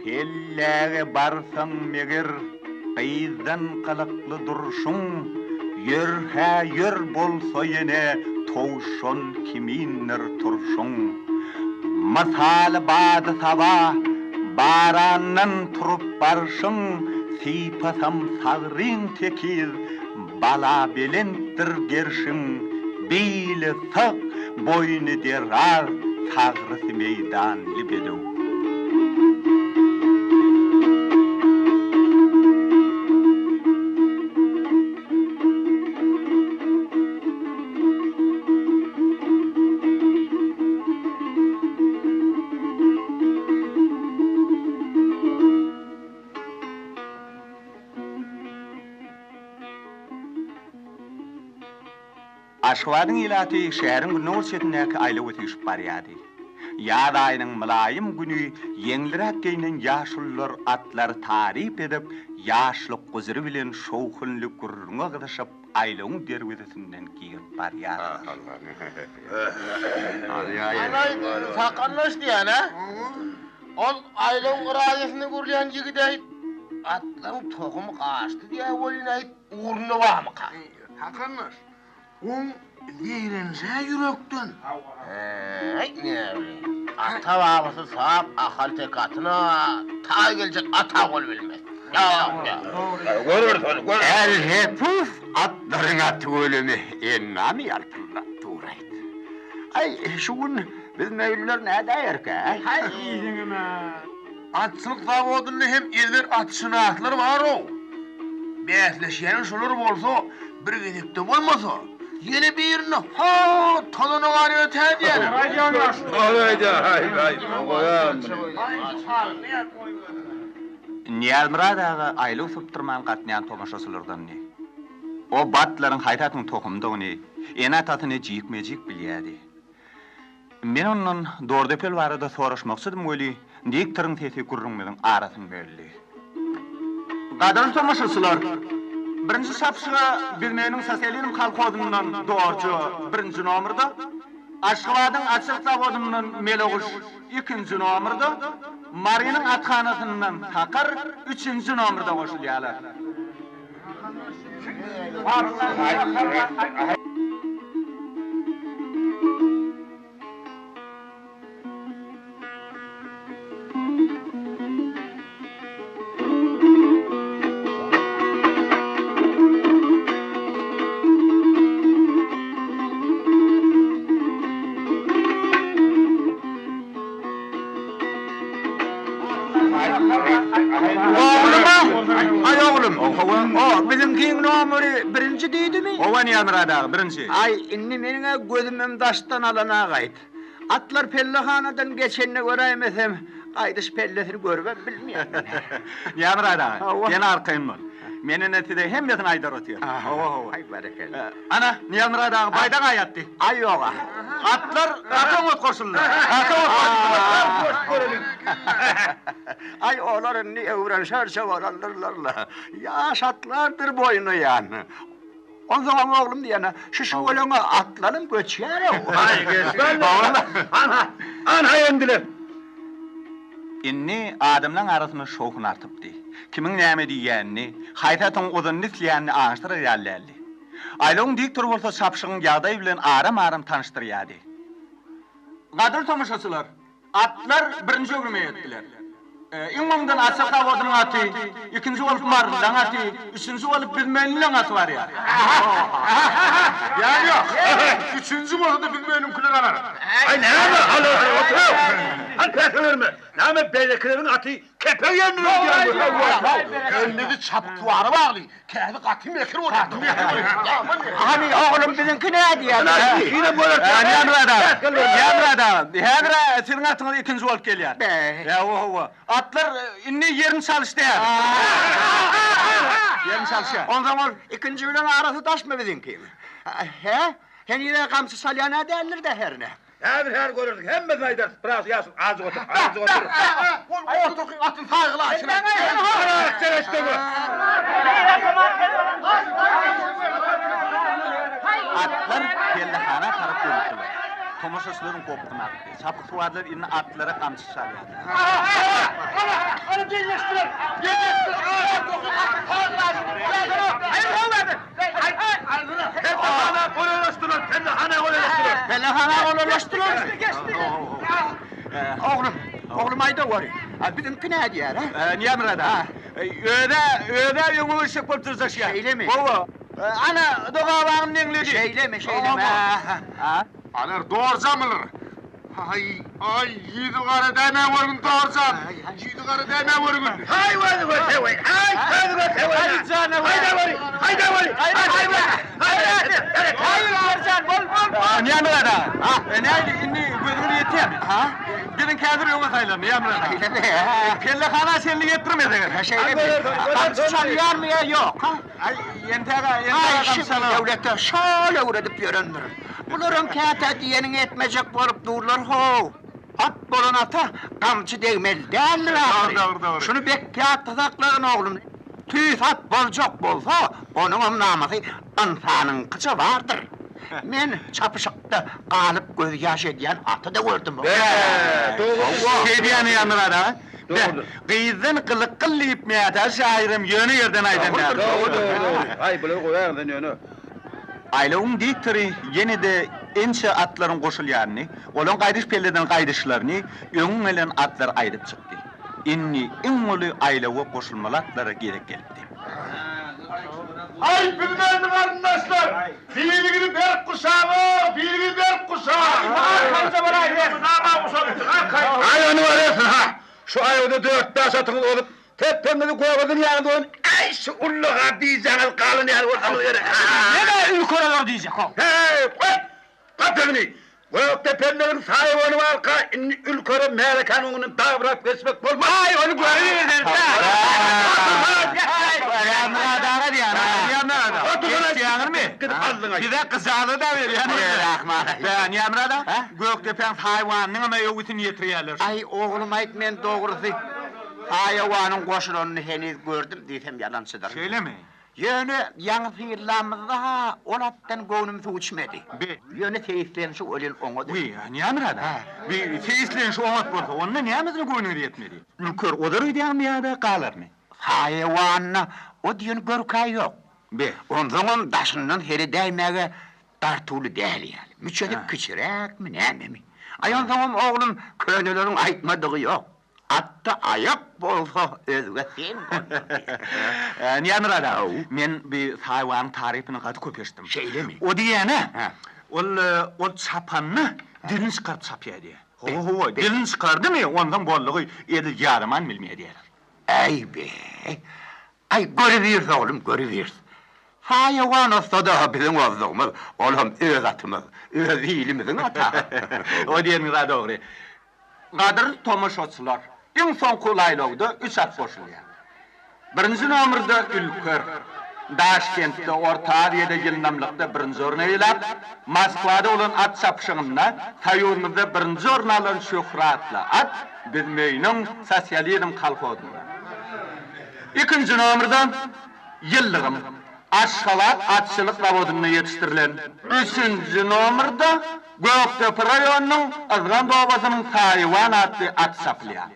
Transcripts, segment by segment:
Pelläge barsaň meger, gyzdan gylykly durşuň, Ýör-hä ýör bolsa ýene towşan kimindir turşuň. Mysaly bady-saba, barandan turup barşyň, Sypasam sagryň tekiz, bala belentdir gerşiň, Beýle sag, boýny deraz, sagrysy meýdanly bedew. Aşgabadyň ilaty şäheriň gündogar çetindäki aýlawa süýşüp barýardy. Ýaz aýynyň mylaýym güni ýeňliräk geýnen ýaşulular atlary taryp edip, ýaşlyk guzury bilen şowhunly gürrüňe gyzyşyp aýlawyň derwezesinden girip barýardylar. Anaý, sakaldaş diýýän-ä? Ol aýlawyň gyraýasynda görülýän ýigid-äý, atlaryň tohumy gaçdy diýýä welin-äý, ugrunda barmyka? Hakandaş, oň zeýrenj-ä ýürekden. Häý, näbileýin. Ata-babasy sap ahal-teke atyna taý geljek ata bolubilmez. Ýok, ýok. Göreris ony, göreris. Älhepus, atlaryň aty gölemi endamy ýalpyldap dur-aýt. Aý, şu gün biz möýlüler nädäýerkä? Haý, diýseňem-ä. Atçylyk zawodynda hem ezber atşynaslar bar-ow. Bäsleşýäniň şolar bolsa, bir gezekde bolmasa, ýene birinde ho, tozana garyp ötäýdýäler. Dogry aýdýaň, haý, haý, goýaýyn muny. Nyýazmyrat aga aýlaw sypdyrman gatnaýan tomaşaçylardandy. O batlaryň haýsy atyň tohumdygyny, ene-atasyny jikme-jik bilýärdi. Men ondan Dordepel barada soraşmakçydym weli, diktoryň sesi gürrüňimiziň arasyny böldi. Gadyrly tomaşaçylar! Birinji çapyşyga Büzmeniň Sosializm kolhozyndan Dorja birinji nomerde, Aşgabadyň atçylyk zawodyndan Meleguş ikinji nomerde, Marynyň athanasyndan Sakar üçünji nomerde goşulýarlar. Oglum-a? Aý oglum. Hawa. O, biziňkiň nomeri birinji diýdimi? Hawa, Nyýazmyrat aga, birinji. Aý, indi meniň-ä gözümem daşdan alanagaýt. Atlar pellehanadan geçenini göräýmesem, gaýdyş pellesini görübem bilmeýän men. Nyýazmyrat aga, sen arkaýyn bol. Men ine size hemmesini aýdar otyryn. Hawa, hawa. Aý, berekella. Ana, Nyýazmyrat aga baýdak aýatdy. Aý ýog-a. Atlar gaty oňat goşuldy. Gaty oňat goşuldy. Aý, olar indi öwrenşerçe bolandyrlar-la. Ýaş atlardyr boýunaýan. Onsoňam oglum diýen-ä, şu şüweleňe atlanym göçýär-ow. Ana, ana ýeňdiler. Indi adamlaň arasynda şowhun artypdy. Kimiň näme diýýänini, haýsy atyň uzynyny isleýänini aňşdyrar ýaly däldi. Aýlawyň diktory bolsa çapyşygyň ýagdaýy bilen aram-aram tanyşdyrýardy. Gadyrly tomaşaçylar, atlar birinji öwrüme ýetdiler. Iň öňden Arça zawodynyň aty, ikinji bolup Marylylaň aty, üçünji bolup Büzmeýinlileň aty barýar. Ýany ýok. Üçünji bolsa-da Büzmeýiniňkiler alar. Aý näme alar, otur! Hany päke berme. Näme beýlekileriň aty kepek ýerinde öýdýäňmi? Elligi çapyksuwara bagly. Käsi gaty mekir bolýar. Hany oglum biziňki nädýär? Nyýazmyrat aga, Nyýazmyrat aga, häzir-ä siziň atyňyz ikinji bolup gelýär. Hawa, hawa. Atlar indi ýerini çalyşdy häzir. Ýerini çalyşýar. Onsoň ol ikinji bilen arasy daşmy biziňkiň? Hä? Heniz-ä gamçy çalýan-a däldir-dä hernä? Häzir häzir görersiň hemmesini aýdarys biraz ýaşuly azjyk otur azjyk otur. Ol ortaky atyny saýgyla aýşyna. Atlar pellehana tarap gönükdiler. Tomaşaçylaryň gopguny artdy. Çapyksuwarlar indi atlara gamçy çalýardylar. Pellehana golaýlaşdylar. Pellehana golaýlaşdylar. Geçdi, geçdi. Oglum, oglum aýda gory. A biziňki nädýär, a? Nyýazmyrat aga. Öz-ä, öz-ä öňe geçjek bolup dyrjaşýar. Şeýlemi? Hawa. Ana, dogabagyny deňledi. Şeýlemi, şeýlemi? A. Alar dorjamylyr. Aý, aý, ýüzi gara däme görgün dorjam. Ýüzi gara däme görgün. Haý, gözi görse weý, haý, gözi görse weý. Haý, jana weý. Haýda weli, haýda weli. Haý, haý, haý. Haý, Dorjan, bol, bol, bol. Nyýazmyrat aga. A, nähili, indi gözüňiz ýetýärmi? Ha? Biziň häzir öňe saýlandy, Nyýazmyrat aga. Şeýlemi? Pellehana çenli ýetdirmeseňiz. Şeýlemi? Gamçy çalýarmy ýa ýok, ha? Aý, entäge, Aý, entäge şu gamçy çalar. döwlete şol öwredip ýörendir. Bularam käte diýeniňi etmejek bolup durlar how. At bolan ata gamçy degmeli däldir ahyry. Dogry, dogry, dogry. Şuny bek ýatda saklagyn oglum. Tüýs at boljak bolsa, onuňam namysy ynsanyňkyça bardyr. Men çapyşykda galyp gözýaş edýän aty-da gördüm. Be, dogry. Şeýdýäni Ýanmyrat aga. Be, gyzdan gylyk gyl diýip Mätäç şahyram ýöne ýerden aýdan däldir. Dogry, dogry, dogry. Aý, bulary goýaýyň sen ýöne. Aýlawyň diktory ýene-de ençe atlaryň goşulýanyny, olaň gaýdyş pelleden gaýdyşlaryny öňüň gelen atlar aýdyp çykdy. Indi iň uly aýlawa goşulmaly atlara gezek gelipdi. Aý, bilmezmi garyndaşlar! Biligiňi berk guşaň-ow, biligiňi berk guşaň! Aý, ony görersiň-ha! Şu aýawda dört-bäş atyňyz ozup, Teppeňizi gobazyn ýaly goýun, äý, şu ulluga bijaňyz galan ýaly bolsaňyz gerek. Neme ülker olar diýjek-ow. Heý, goý! Gapyňy! Gökdepelligiň saýawany barka, indi ülkere märekäniň öňünden dabrap geçmek bolmaz. Aý, ony görüberseň-dä. Ýazmyrat aga diýýän, Ýazmyrat aga. Eşidýäňizmi? Bize gyjaly-da berýän. Bä, Ýazmyrat aga, Gökdepäň saýawanynyňam öwgüsini ýetirýärler. Aý, oglum aýt, men dogrusy, Saýawanyň goşulanyny heniz gördüm diýsem ýalançydyr. Şeýlemi? Ýöne ýaňy synlamyzda-ha ol atdan göwnüm suw içmedi. Be. Ýöne seýislenişi welin oňady. Wiý, Nyýamyrat aga, bi seýislenişi oňat bolsa, onda nämesine göwnüňiz ýetmedi? Ülker ozar öýdýäňmi ýa-da galarmy? Saýawanda o diýen görk-ä ýok. Be. Onsoňam daşyndan seredäýmäge dartuwly däl ýaly. Müçesi kiçiräkmi, nämemi? Aý, onsoňam oglum, köneleriň aýtmadygy ýok. Atda aýak bolsa özge sen bolma diýýär. Nyýazmyrat aga, men bi saýwanyň tarypyny gaty köp eşitdim. Şeýlemi? O diýýän-ä, ol ol çapanda dilini çykaryp çapýar diýýär. Hawa, hawa, dilini çykardymy, onsoň boldugy edil ýadaman bilmeýär diýýärler. Äý be! Aý, görübiris oglum, görübiris. Saýawan ozsa-da biziň ozdugymyz, olam öz atymyz, öz ilimiziň ata. O diýeniňiz-ä dogry. Gadyrly tomaşaçylar, iň soňky laýlawda üç at goşulýar. Birinji nomerde Ülker. Daşkentde, Orta Aziýada ýyndamlykda birinji orny eýeläp, Moskwada bolan at çapyşygynda Soýuzymyzda birinji orny alan şöhratly at Büzmeýiniň Sosializm kolhozynda. Ikinji nomerde Ýyldyrym, Aşgabat atçylyk zawodynda ýetişdirilen. Üçünji nomerde Gökdepe raýonynyň Yzgant obasynyň Saýywan atly at çapylýar.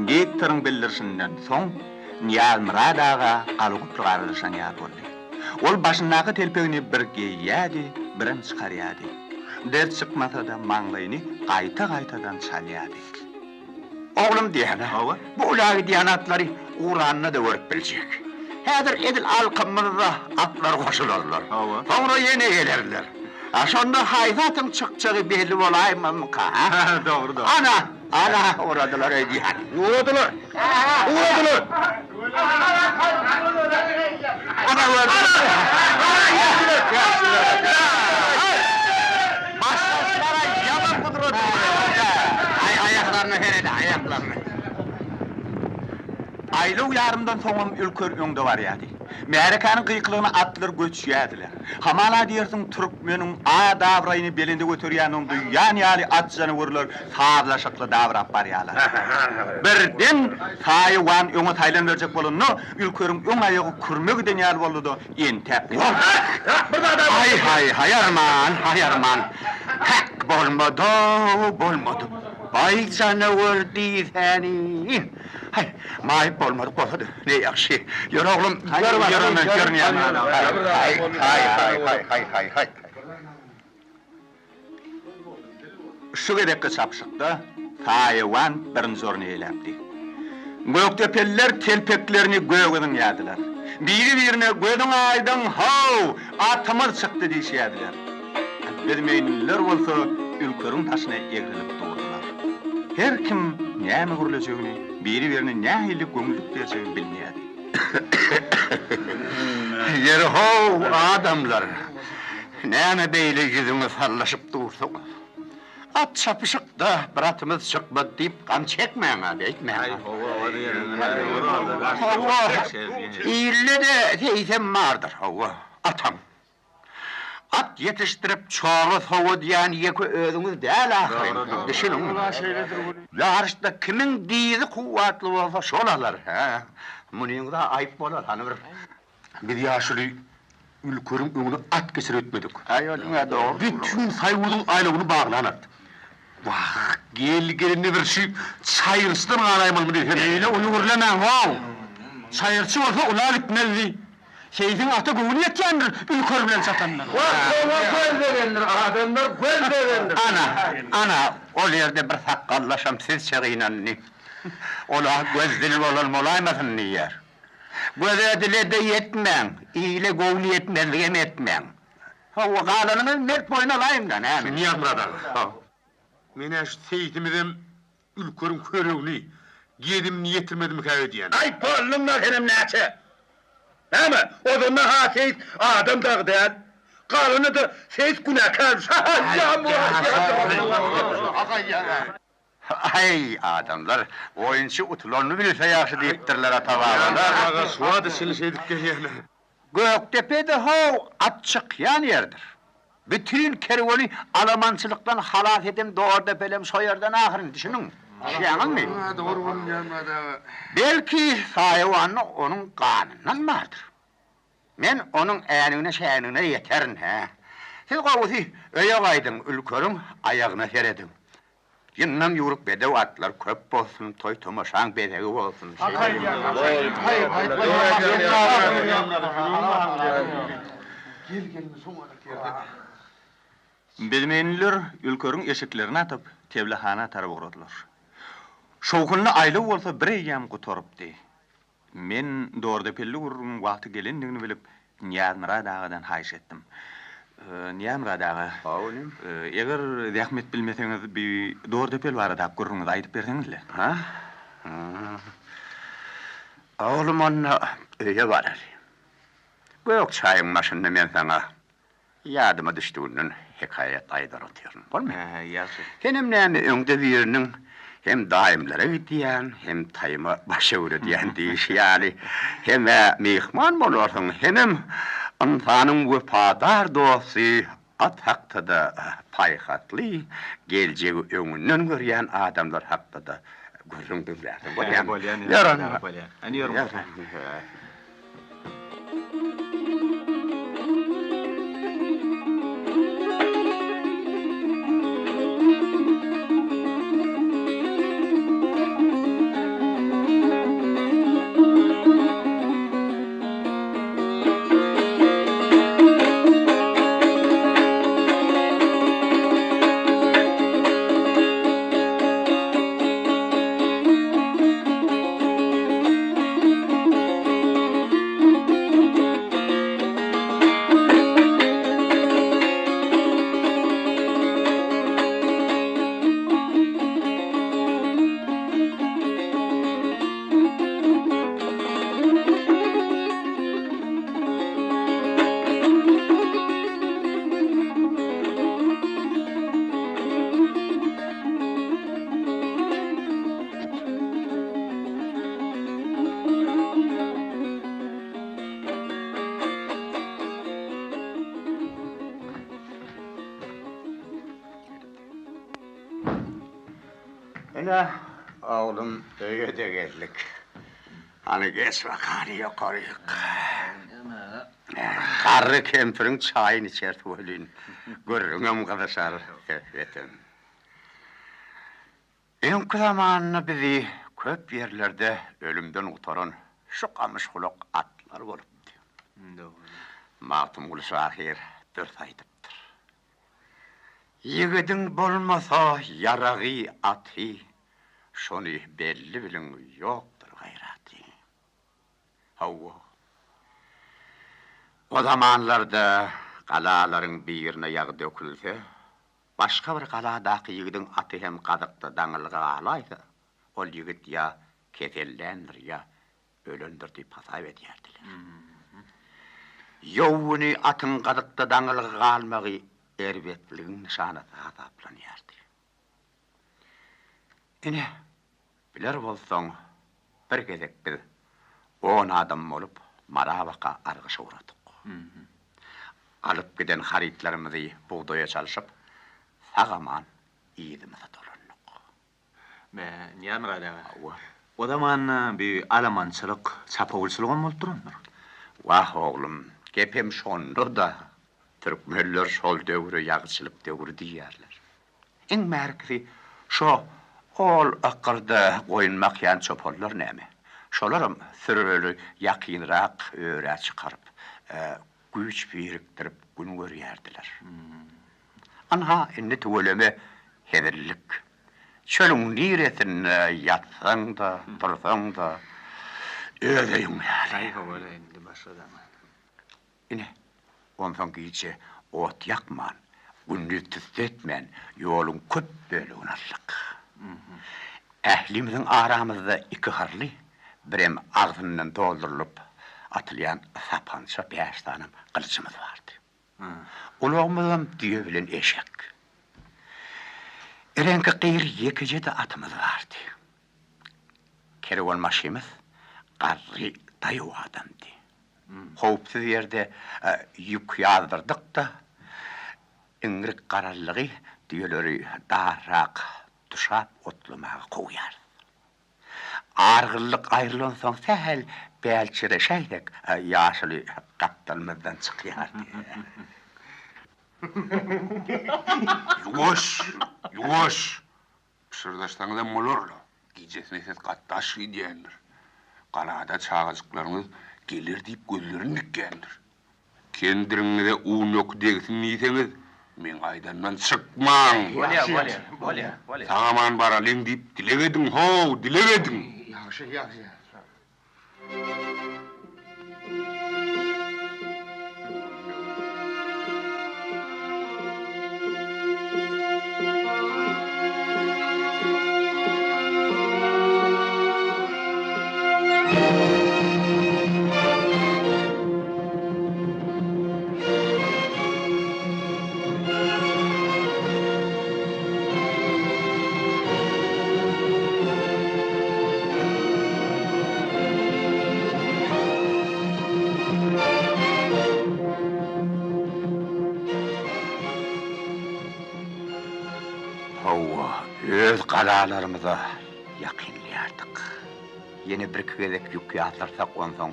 Diktoryň bildirişinden soň, Nyýazmyrat aga galagoply garalaşan ýaly boldy. Ol başyndaky telpegini bir geýýärdi, birem çykarýardy. Der çykmasa-da maňlaýyny gaýta-gaýtadan çalýardy. Oglum diýýän-ä. Hawa. Bu ula gidýän atlary ugranda-da görüp biljek. Häzir edil alkymyzda atlar goşularlar. Hawa. Soňra ýene gelerler. A şonda haýsy atyň çykjagy belli bolaýmazmyka, hä? Dogry, dogry. Ana, ana, ugradylar öýdýän. Ugradylar! Ugradylar! Ana gördüňizmi? Başdaşlara ýaman gudrat Aý, aýaklaryna seret, aýaklaryna. Aýlaw ýarymdan soňam Ülker öňde barýardy. Märekäniň gykylygyna atlar göçýärdiler. Hamala diýersiň türkmeniň at-abraýyny belende göterýändigini duýýan ýaly at janawerler sazlaşykly dabrap barýarlar. Birden saýawan öňe saýlanyberjek bolanda, Ülkeriň öň aýagy kürme giden ýaly boldy-da, entäp gitdi. Haý, haý, haý arman, haý arman. Häk, bolmady-ow, bolmady. Baý janawer diýsäni. Haý, maýyp bolmadyk bolsady, ne ýagşy. Ýör oglum, ýör ýör onda, ýör Nyýazmyrat aga. Haý, haý, haý, haý, haý, haý, haý. Şu gezekki çapyşykda Saýawan birinji orny eýeläpdi. Gökdepeliler telpeklerini göge zyňýardylar. Biri-birine Gözüň aýdyň, how, atymyz çykdy diýişýärdiler. Büzmeýinliler bolsa Ülkeriň daşyna egrilip durdular. Her kim näme gürlejegini, biri-birine nähili göwünlik berjegini bilmeýärdi. Ýeri-how, adamlar! Näme beýle ýüzüňi sallaşyp dursuňyz? At çapyşykda bir atymyz çykmady diýip gam çekmäň-ä, beýtmäň-ä. Hawa, ilde-de seýsem bardyr, hawa, atam. At ýetişdirip çorba sowadýan ýeke özüňiz däl ahyryn, düşüniň. Ýaryşda kimiň dyzy kuwwatly bolsa şol alar, hä? Munyňyz-a aýyp bolar, hany bir. Biz ýaşuly Ülkeriň öňüne at geçirip ötmedik. Aý ol-ä dogry. Bütin soýuzyň aýlawyny baglan at. Wah, geldi-gelende bir şu çaýyrçydan galaýmalymy diýsene. Beýle uly gürlemäň, how! Çaýyrçy bolsa ula gitmezdi. Seýsiň ata göwni ýetýändir Ülker bilen çatandan. Wah, hawa, göz begendir, adamlar, göz begendir. Ana, ana, ol ýerde bir sakgallaşam sizçe gynandy. Ol-a göz-dil bolan bolaýmasyn diýýär. Göze-dile-de ýetmäň, ile göwnüýetmezligem etmäň. Hawa, galanyňy mert boýun alaýyň-da, näme? Nyýazmyrat aga, men-ä şu seýisimizem Ülkeriň köregini, gezimini ýetirmedimikä öýdýän. Aý, bolduň-da senem näçe? Näme, ozanda-ha seýis adam dagy däl. Galany-da seýis günäkärmiş. Aý, adamlar, oýunçy utulanyny bilse ýagşy diýipdirler ata-babalar. Aga, şu wada çenli şeýdip gelýärler. Gökdepe-de how at çykýan ýerdir. Bütin kerweni alamançylykdan halas eden Dordepelem şo ýerden ahyryn, düşüniň. Düşýäňizmi? Dogry görünýär, Myrat aga. Belki, saýawany onuň ganyndan bardyr. Men onuň änigine-şänigine ýeterin, hä? Siz gowusy, öýe gaýdyň, Ülkeriň aýagyna serediň. Ýyndam ýüwrük bedew atlar köp bolsun, toý-tomaşaň bezegi bolsun. Büzmeýinliler Ülkeriň eşeklerini atyp, teblehana tarap ugradylar. Şowhunly aýlaw bolsa bireýýäm gutarypdy. Men Dordepelli gürrüňiň wagty gelendigini bilip, Nyýazmyrat agadan haýyş etdim. Nyýazmyrat aga, eger zähmet bilmeseňiz, bi Dordepel baradaky gürrüňiňizi aýdyp berseňiz-le. Ha? Oglum, onda öýe baraly. Gök çaýyň başynda men saňa Ýadyma düşdüginden hekaýat aýdar otyryn. Bolmy? Hä, ýagşy. Senem näme öňde biriniň hem daýymlara gidýän, hem taýyma baş öwredýän diýşi ýaly, hem-ä myhman bolarsyň, hemem ynsanyň wepadar dosty at hakda-da paýhasly, geljegi öňünden görýän adamlar hakda-da gürrüň diňlärsiň. Bolýamy? Bolýan, Ýör onda. Bolýan. Hany ýörüň. Ýör. Ine, oglum, öýe-de geldik. Hany, geç bakaly ýokaryk. Garry kempiriň çaýyny içeris welin, gürrüňem gyzyşar, söhbetem. Öňki zamanda bizi köp ýerlerde ölümden gutaran şu gamyşgulak atlar bolupdy. Magtymguly şahyr dürs aýdypdyr. Ýigidiň bolmasa ýaragy, aty, Şony belli biliň, ýokdur gaýraty. Hawa, o zamanlarda galalaryň birine ýag dökülse, başga bir galadaky ýigidiň aty hem gazykda daňylgy galaýsa, ol ýigit ýa keselländir, ýa ölendir diýip hasap edýärdiler. Ýow güni atyň gazykda daňylgy galmagy erbetligiň nyşanasy hasaplanýardy. Ine, biler bolsaň, bir gezek biz on adam bolup Mara baka argyş ugradyk. Alyp giden harytlarymyzy bugdaýa çalşyp, sag-aman yzymyza dolandyk. Me, Nyýazmyrat aga. Hawa. O zaman bi alamançylyk, çapawulçylygam bolup durandyr. Wah, oglum, gepem şonda-da. Türkmenler şol döwre ýagyçylyk döwri diýýärler. Iň bärkisi şo ol ykgyrda goýun bakýan çopanlar näme? Şolaram sürüleri ýakynrak örä çykaryp, güýç birikdirip gün görýärdiler. Ynha, indi tüweleme hezillik. Çölüň niresinde ýatsaň-da, tursaň-da, öz öýüň ýaly. Aý, hawa-la, indi başga zaman. Ine, onsoň gije ot ýakman, gündiz tüssetmän ýoluň köp bölegini aldyk. Ählimiziň aramyzda iki hyrly, birem agzyndan doldurylyp atylýan sapança bäş sanam gylyjymyz bardy. Ulagymyzam düýe bilen eşek. Reňki gyr ýekeje-de atymyz bardy. Kerwenbaşymyz garry daýaw adamdy. Howpsuz ýerde ýük ýazdyrdyk-da, iňrik garaldygy düýeleri darrak duşap otlamaga kowýarys. Argynlyk aýrylansoň sähel bälçireşäýsek, ýaşuly gapdalymyzdan çykýardy. Ýuwaş, ýuwaş! Pyşyrdaşsaňyzam bolar-la. Gijesine ses gaty daş gidýändir. Galada çagajyklaryňyz geler diýip gözlerini dikýändir. Kendiriňize un ýoky degsin diýseňiz, meň aýdandan çykmaň! Bolýa, bolýa, bolýa, bolýa. Sag-aman baralyň diýip dileg ediň, how, dileg ediň! Ýagşy, ýagşy. Hawa, öz galalarymyza ýakynlaýardyk. Ýene birki gezek ýük ýazdyrsak, onsoň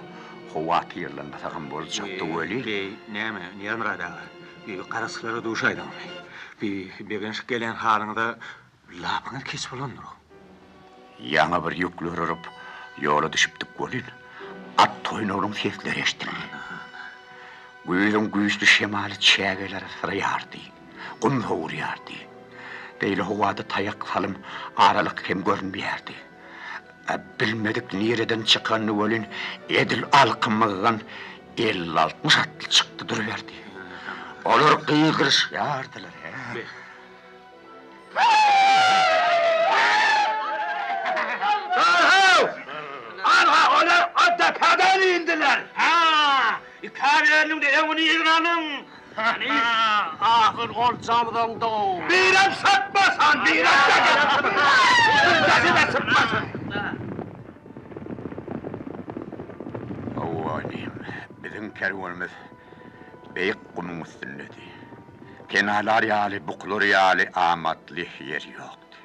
howatyrlanmasagam boljakdy weli. Beý, näme, Nyýazmyrat aga, bi garaçylara duşaýdyňyzmy? Bi begenşip gelýän halyňyza lapyňyz keç bolandyr. Ýaňy bir ýükler urup, ýola düşüpdik welin, at toýnagynyň sesleri eşidildi. Güýzüň güýçli şemaly çägeleri syraýardy, gum sowurýardy. Beýle howada taýak salym aralyk hem görünmeýärdi. Bilmedik nireden çykanyny welin, edil alkymyzdan elli-altmyş atly çykdy duruberdi. Olar gygyryşýardylar, hä. Dur-how! Anha, olar o depäden indiler! Hä, ikä bölüň-de öňüni ýygnalyň! Hany, ahyr oljamyz oňdy-ow! Birem sypmasyn, birem Birjesi-de sypmasyn! Hawa, inim, biziň kerwenimiz beýik gumuň üstündedi. Penalar ýaly, bukular ýaly amatly ýer ýokdy.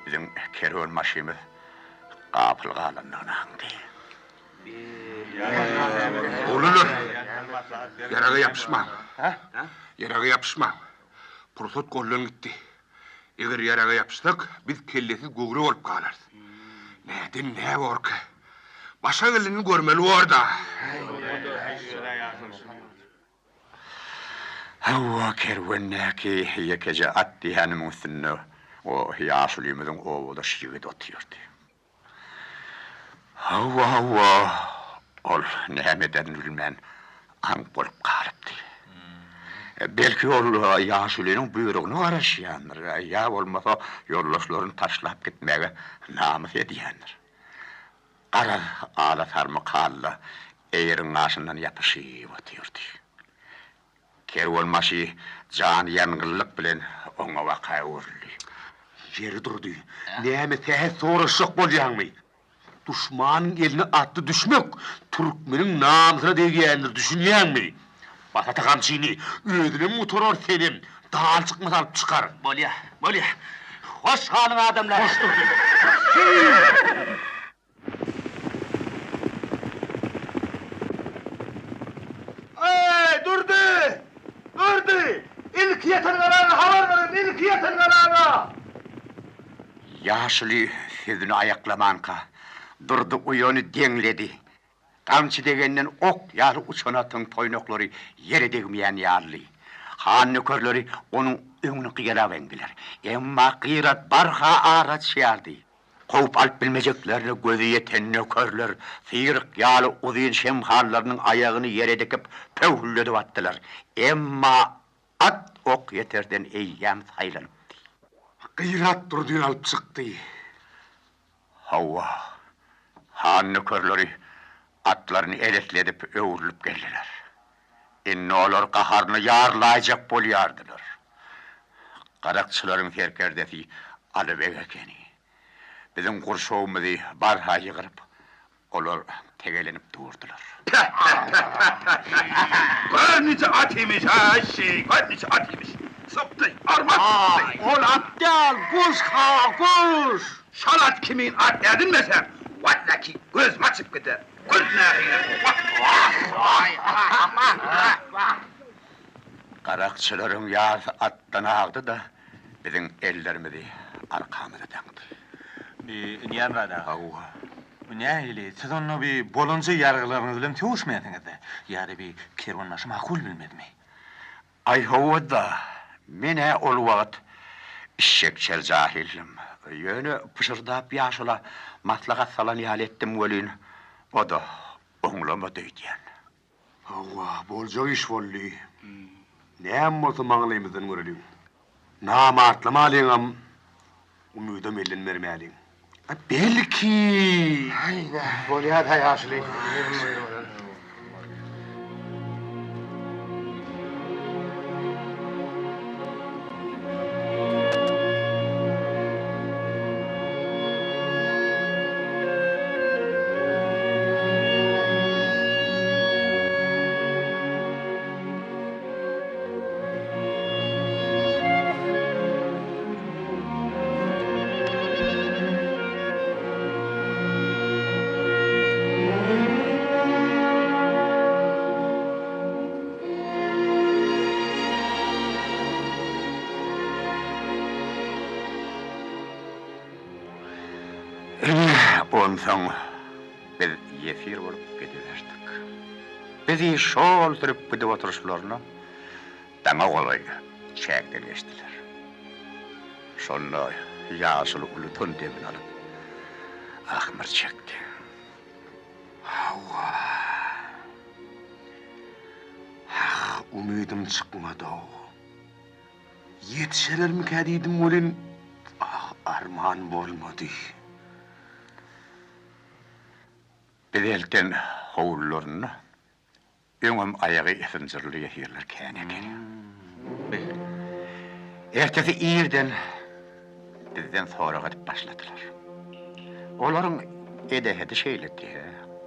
Biziň kerwenbaşymyz gapyl galandygyny aňdy. Oglanlar, ýaraga ýapyşmaň. Ýaraga ýapyşmaň. Pursat goldan gitdi. Eger ýaraga ýapyşsak, biz kellesiz göwre bolup galarys. Näden nä borka? Başa gelenini görmeli bor-da. Hawa, kerwendäki ýekeje at diýenimiň üstünde o ýaşulymyzyň obadaş ýigidi otyrdy. Hawa, hawa, ol näme ederini bilmän, aňk bolup galypdy. Belki, ol ýaşulynyň buýrugyna garaşýandyr, ýa bolmasa ýoldaşlaryny taşlap gitmäge namys edýändir. Garaz, ala sarmyk halda eýeriň gaşyndan ýapyşyp otyrdy. Kerwenbaşy janyýangynlyk bilen oňa baka öwrüldi. Ýeri Durdy, näme sähet soraşjak bolýaňmy? Duşmanyň eline atly düşmek türkmeniň namysyna degýändir, düşünýäňmi? Bas ata gamçyny, özünem gutarar, senem, dal çykmasa alyp çykar. Bolýa, bolýa. Hoş galyň adamlar. Hoş Durdy. Eý, Durdy! Durdy! Ilki ýeten galaňa habar beriň, ilki ýeten galaňa! Ýaşuly sözüni aýaklamanka, Durdy uýany deňledi. Gamçy degenden ok ýaly uçan atyň toýnaklary ýere degmeýän ýalydy. Han nökerleri onuň öňüni gyýalap eňdiler. Emma Gyrat barha ara açýardy. Kowup alyp bilmejeklerine gözi ýeten nökerler syryk ýaly uzyn şemhallarynyň aýagyny ýere dikip pöwhülledip atdylar. Emma at ok ýeterden eýýäm saýlanypdy. Gyrat Durdyny alyp çykdy. Hawa, han nökerleri atlaryny elesledip öwrülip geldiler. Indi olar gaharyny ýarlaýjak bolýardylar. Garakçylaryň serkerdesi Aly beg ekeni. Biziň gurşawymyzy barha ýygryp, Olar tegelenip durdular. Gör niçe at imiş, ha-şi, gör niçe at imiş. Çykdy, arman çykdy. Ol at däl, guş, ha, guş! Şol at kimin at ädinmeseň, wallaki, gözüm açyp gider. Gör nähili, wah, wah! Garakçylaryň ýarysy atdan agdy-da, biziň ellerimizi arkamyza daňdy. Bi, Nyýazmyrat aga. Hawa. Bu nähili, siz onda bi bolanja ýaraglaryňyz bilen söweşmeýärsiňiz-dä? Ýa-da bi kerwenbaşy makul bilmezmi? Aý, hawa-da, men-ä ol wagt işşekçer jahyldym. Ýöne pyşyrdap ýaşula maslahat salan ýaly etdim welin, o-da oňlamady öýdýän. Hawa, boljak iş boldy. Näme bolsa maňlaýymyzdan göreliň. Namartlamalyňam, umydam elden bermäliň. A belki. Aý-da, bolýa-da, ýaşuly. Ine, onsoň biz ýesir bolup gidiberdik. Bizi şol sürüp gidip oturyşlaryna daňa golaý çäkden geçdiler. Şonda ýaşuly uludan demini alyp, ahmyr çekdi. Hawa. Hah, umydym çykmady-ow. Ýetişerlermikä diýdim welin, ah, arman bolmady. Biz elten howlularynda öňem aýagy zynjyrly ýesirler kän ekeni. Ertesi irden bizden sorag edip başladylar. Olaryň edehedi şeýledi,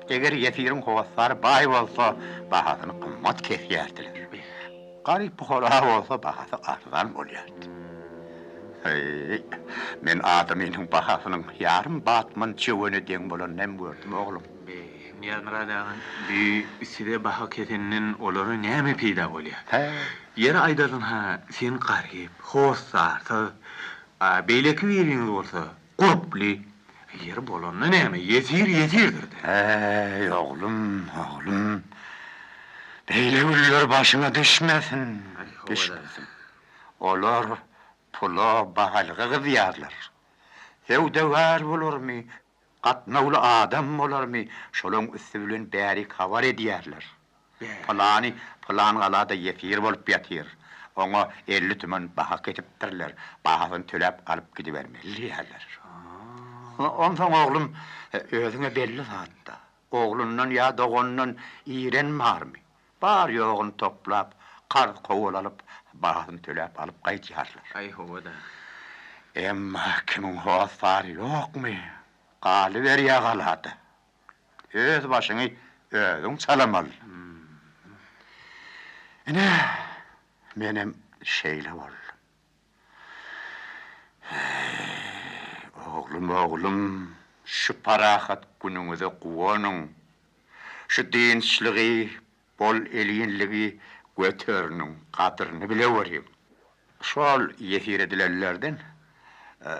eger ýesiriň hossary baý bolsa, bahasyny gymmat kesýärdiler. Garyp-pukara bolsa bahasy arzan bolýardy. Eý, men adamynyň bahasynyň ýarym batman jöwene deň bolanyny hem gördüm, oglum. Be, Nyýazmyrat aga, bi size baha kesenden olara näme peýda bolýar? Hä? Ýeri aýdalyň-ha, sen garyp, hossarsyz, a beýleki biriňiz bolsa gurply. Ýeri bolanda näme, ýesir ýesirdir-dä. Äý, oglum, oglum, beýle günler başyňa düşmesin, düşmesin. Olar pula, baýlyga gyzýarlar. Söwdagär bolarmy, gatnawly adam bolarmy, şolaň üsti bilen bärik habar edýärler. Pylany pylan galada ýesir bolup ýatyr. Oňa 50 tümen baha kesipdirler, bahasyny töläp alyp gidibermeli diýýärler. Onsoň oglum, özüňe belli zat-da, oglundan ýa doganyndan iren barmy? Bar-ýoguny toplap, karz-kowal alyp, bahasyny töläp alyp gaýdýarlar. Aý, hawa-da. Emma kimiň hossary ýokmy, galyberýär galada. Öz başyňy özüň çalamaly. Ine, menem şeýle boldum. Heý, oglum, oglum, şu parahat günüňize guwanyň. Şu dynçlygy, bol-elinligi göteriniň, gadyryny bileweriň. Şol ýesir edilenlerden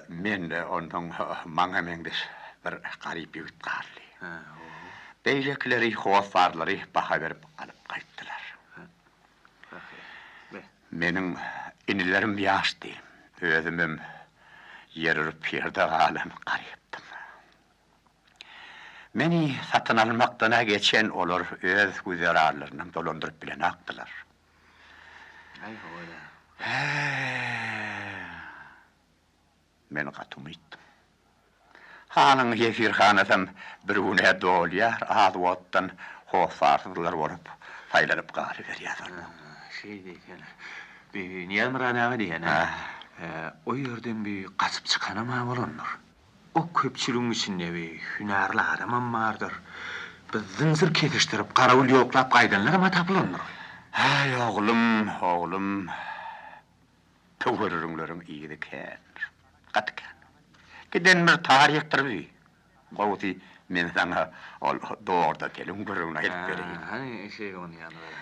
men onsoň maňa meňzeş bir garyp ýigit galdy. Beýlekileri hossarlary baha berip alyp gaýtdylar. Meniň inilerim ýaşdy, özümem ýer urup ýerde galan garypdym. Meni satyn almakdan-a geçen olar öz güzeranlarynam dolandyryp bilenakdylar. Hä-ä, men gaty umytdym. Hanyň ýesirhanasam bir gün-ä dolýar, az wagtdan hossarsyzlar bolup saýlanyp galyberýär onnoň. Şeý diýsene. Bi Nyýazmyrat aga diýen-ä. O ýerden bi gaçyp çykanam-a bolandyr. O köpçüligiň içinde bi hünärli adamam bardyr. Bi zynjyr kesişdirip, garawul ýoklap gaýdanlaram-a tapylandyr. Häý, oglum, oglum, töwerüňleriň yzy kändir. Gaty kän. Giden bir taryhdyr bi. Gowusy, men saňa ol Dordepeliň gürrüňini aýdyp bereýin. Hany, şeýle ony ýanyber.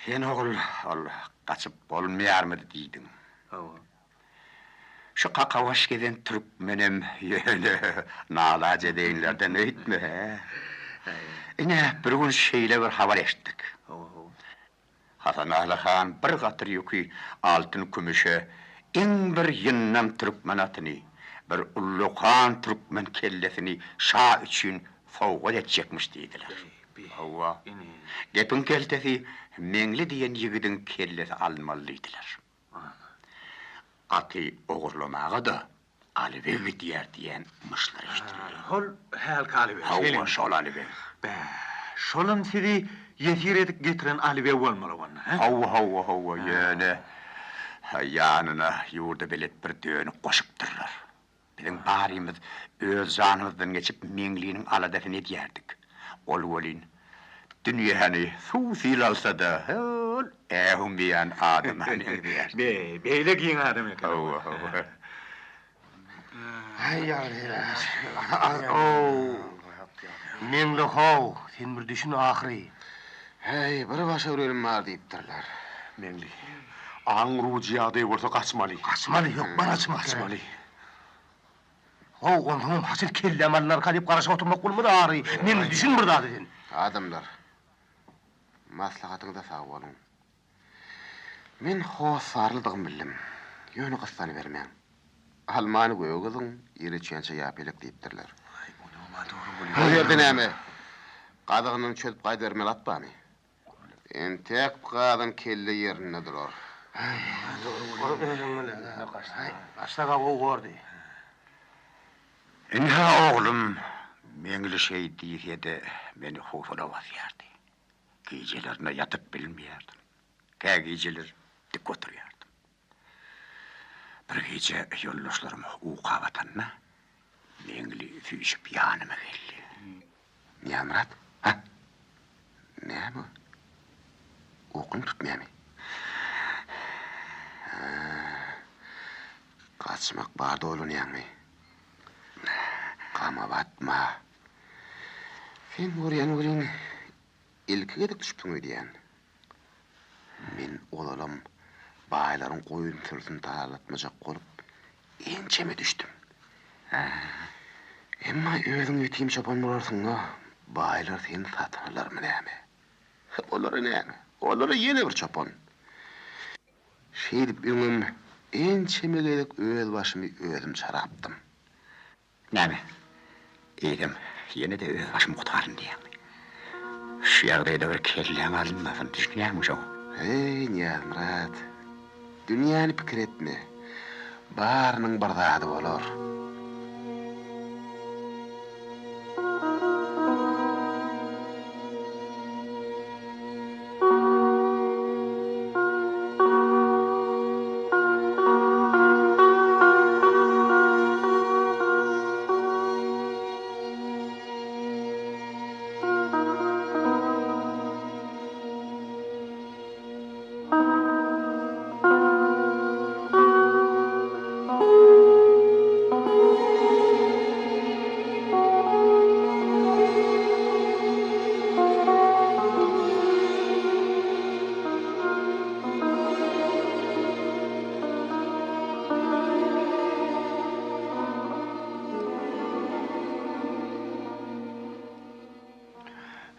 Sen ogul, ol gaçyp bolmaýarmydy diýdiň. Hawa. Şu kakabaş gezen türkmenem ýöne nalajedeýinlerden öýtme, hä? Ine, bir gün şeýle bir habar eşitdik. Hawa, hawa. Hasanaly han bir gatyr ýüki altyn-kümüşe iň bir ýyndam türkmen atyny, bir ullakan türkmen kellesini şa üçin sowgat etjekmiş diýdiler. Hawa, gepiň keltesi Meňli diýen ýigidiň kellesi alynmaly diýdiler. Aty ogurlamaga-da Alybeg gidýär diýen myşlar eşidildi. Hol hälki Alybeg, şeýlemi? Hawa, şol Alybeg. Bä, şolam sizi ýesir edip getiren Alybeg bolmaly onda, hä? Hawa, hawa, hawa, ýöne ýanyna ýurda belet bir dönük goşupdyrlar. Biziň barymyz öz janymyzdan geçip Meňliniň aladasyny edýärdik. Ol welin dünýäni suw-sil alsa-da, hol äwmeýän adama meňzeýärdi. Be, beýle giň adam eken. Hawa, hawa. Aý, ýagdaýlar. Meňli how, sen bir düşün ahyry. Häý, bir başa bir ölüm bar diýipdirler. Meňli, aň urujy ýagdaý bolsa gaçmaly. Gaçmaly, hökman gaçmak gerek. Gaçmaly. How, onsoňam haçan kelläm alynarka diýip garaşyp oturmak bolmaz ahyry. Meňli, düşün bir zada sen. Adamlar, maslahatyňyza sag boluň. Men hossarlydygymy bildim. Ýöne gyssanybermäň. Almany göge gyzyň, ýel öçýänçä ýap elek diýipdirler. Bu ýerde näme, gazygyndan çözüp gaýdybermeli at barmy? Entek gazan kelle ýerinde durar. Ynha, oglum, Meňli şeý diýse-de, meni howsala basýardy. Gijelerine ýatyp bilmeýärdim. Kä gijeler dik oturýardym. Bir gije ýoldaşlarym uka batanda, Meňli süýşüp ýanyma geldi. Nyýazmyrat, hä? Näme o? Ukyň tutmaýarmy? Hä. Gaçmak barada oýlanýaňmy? Gama batma. Sen görýän welin, ilki gezek düşüpsiň öýdýän. Men ozalam baýlaryň goýun sürüsini talatmajak bolup, ençeme düşdüm. Emma özüň ýetim çopan bolarsyň-da, baýlar seni satyn alarmy näme? Olara näme? Olara ýene bir çopan. Şeýdip öňem ençeme gezek öz başymy özüm çarapdym. Näme, eýsem, ýene-de öz başymy gutaryn diýýäňmi? Şu ýagdaýda bir kelläň alynmasyn, düşünýäňmi şoňa? Heý, Nyýazmyrat, dünýäni pikir etme. Barynyň bir zady bolar.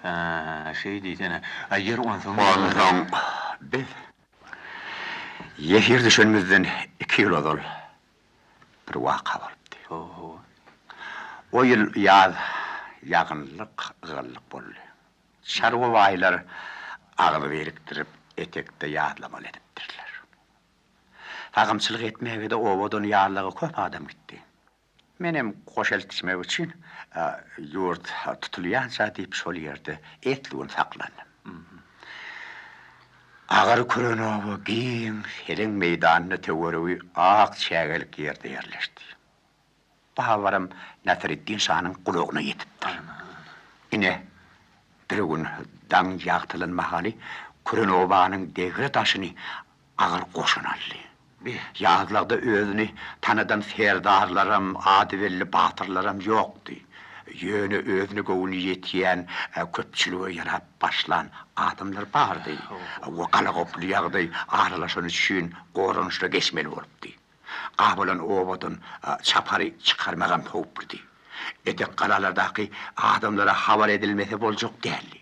Hä, şeý diýsene. Aý, ýeri onsoň. Onsoň biz ýesir düşenimizden iki ýyl ozal bir waka bolupdy. O ýyl ýaz ýagynlyk, ygallyk boldy. Çarwa baýlar agyz birikdirip, etekde ýazlamaly edipdirler. Sagymçylyk etmäge-de obadan ýazlaga köp adam gitdi. Menem goş eltişmek üçin ýurt tutulýança diýip şol ýerde esli gün saklandym. Agyr küren oba giň seleň meýdanda töweregi ak çägelik ýerde ýerleşdi. Bu habaram Nasreddin şanyň gulagyna ýetipdir. Ine, bir gün daň ýagtylan mahaly küren obanyň degre-daşyny agyr goşun aldy. Ýazlagda özüni tanadan serdarlaram, ady belli batyrlaram ýokdy. Ýöne özüne göwni ýetýän, köpçülige ýarap başlan adamlar bardy we galagoply ýagdaý aralaşany üçin goranyşda geçmeli bolupdy. Gabalan obadan çapary çykarmagam howpludy. Etek galalardaky adamlara habar edilmese boljak däldi.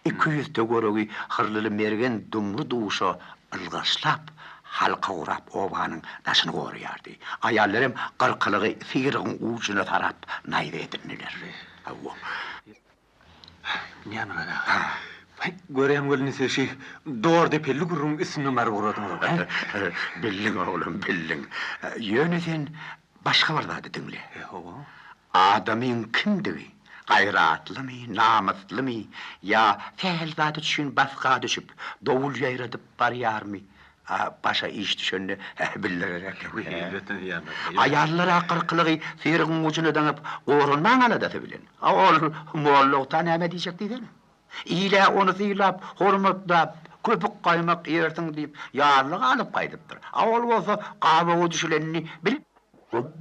200 töweregi hyrlyly mergen dumly-duşa ylgaşlap, halka gurap obanyň daşyny goraýardy. Aýallar hem gyrkylygy syrygyň ujuna sarap naýza edindiler. Hawa. Nyýazmyrat aga, haý, görýän welin siz şi dordepelli gürrüňiň üstünden baryp ugradyňyz-ow, hä? Bildiň, oglum, bildiň. Ýöne sen başga bir zady diňle. Hawa. Adamyň kimdigi, gaýratlymy, namyslymy ýa sähel zat üçin basga düşüp, dowul ýaýradyp barýarmy, başa iş düşende bildirer eken. Aýallar-a gyrkylygy syrygyň ujuna daňyp, goranmaň aladasy bilen. A ol mollagta näme diýjek diýsene. Il-ä ony sylap, hormatlap, köpük gaýmak iýersiň diýip, ýazlyga alyp gaýdypdyr. A ol bolsa gabawa düşülenini bilip,